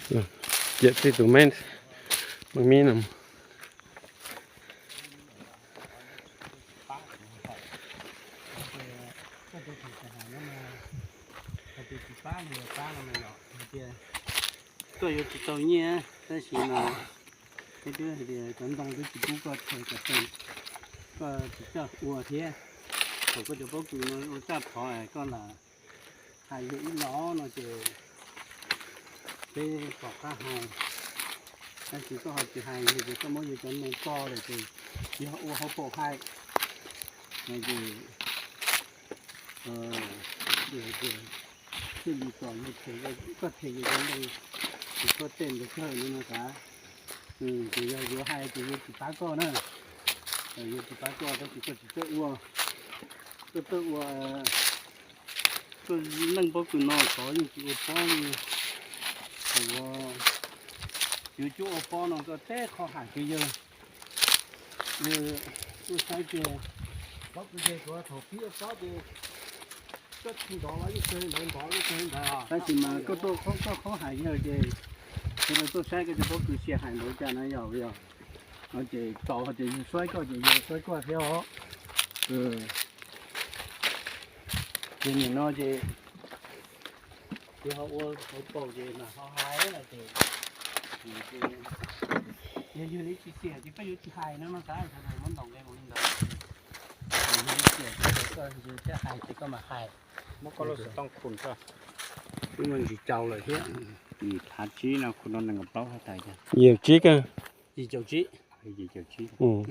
Ciam txij tus me, me mi no. Koj yuav tsis tau nyiaj tab sis mas, twb hais tias cov ntoo twb tsis pub koj them, koj tsis txawj ua thiab, thaum koj cov pob kws no ua txaj thov koj lam hais yog ib los no ces peb pom qab hais, tab sis koj ho tsis hais ces koj muab yus cov ntoo tso lawm ces yog ua hauv paus hais no ces thiaj li kom yus them, koj them yus cov ntoo, ces koj tej ntawd kawg no no sav. Ces yog yuav hais ces yuav tsis pab koj na, yuav tsis pab koj tab sis koj tsis txawj ua, koj txawj ua, koj neej pob kws no tod yeej tsis ua pob li. Thaum yuav cuab ua pob no koj teb qhov hais ces yog, yog ua saib ces pob kws ces thaum pib ua pob ces koj tsis ntov los yeej kawg ntawd, ntov yeej kawg ntawd. Tab sis mas koj tuaj koj qhov hais yog ces, ces tuaj saib koj cov pob kws sia hais npaum cas na yog, yog no ces tau ces yus saib koj ces yus saib koj thiab os. Ces nim no ces yus ho ua hauv paus ces mam ho hais no ces, yog yus li tsis xiam ces koj yuav tsis hais no no sav, muab ntaus nqe mus li ntawd. Yus li xiam ces koj thiaj hais ces koj mam hais. Muab koj lub xov tooj khu rau. Twb muaj ntsis tsaus lawm thiab. Yim thav tsib no khu no nees nkaum plaub hais tas yog yim caum tsib, yim caum tsib.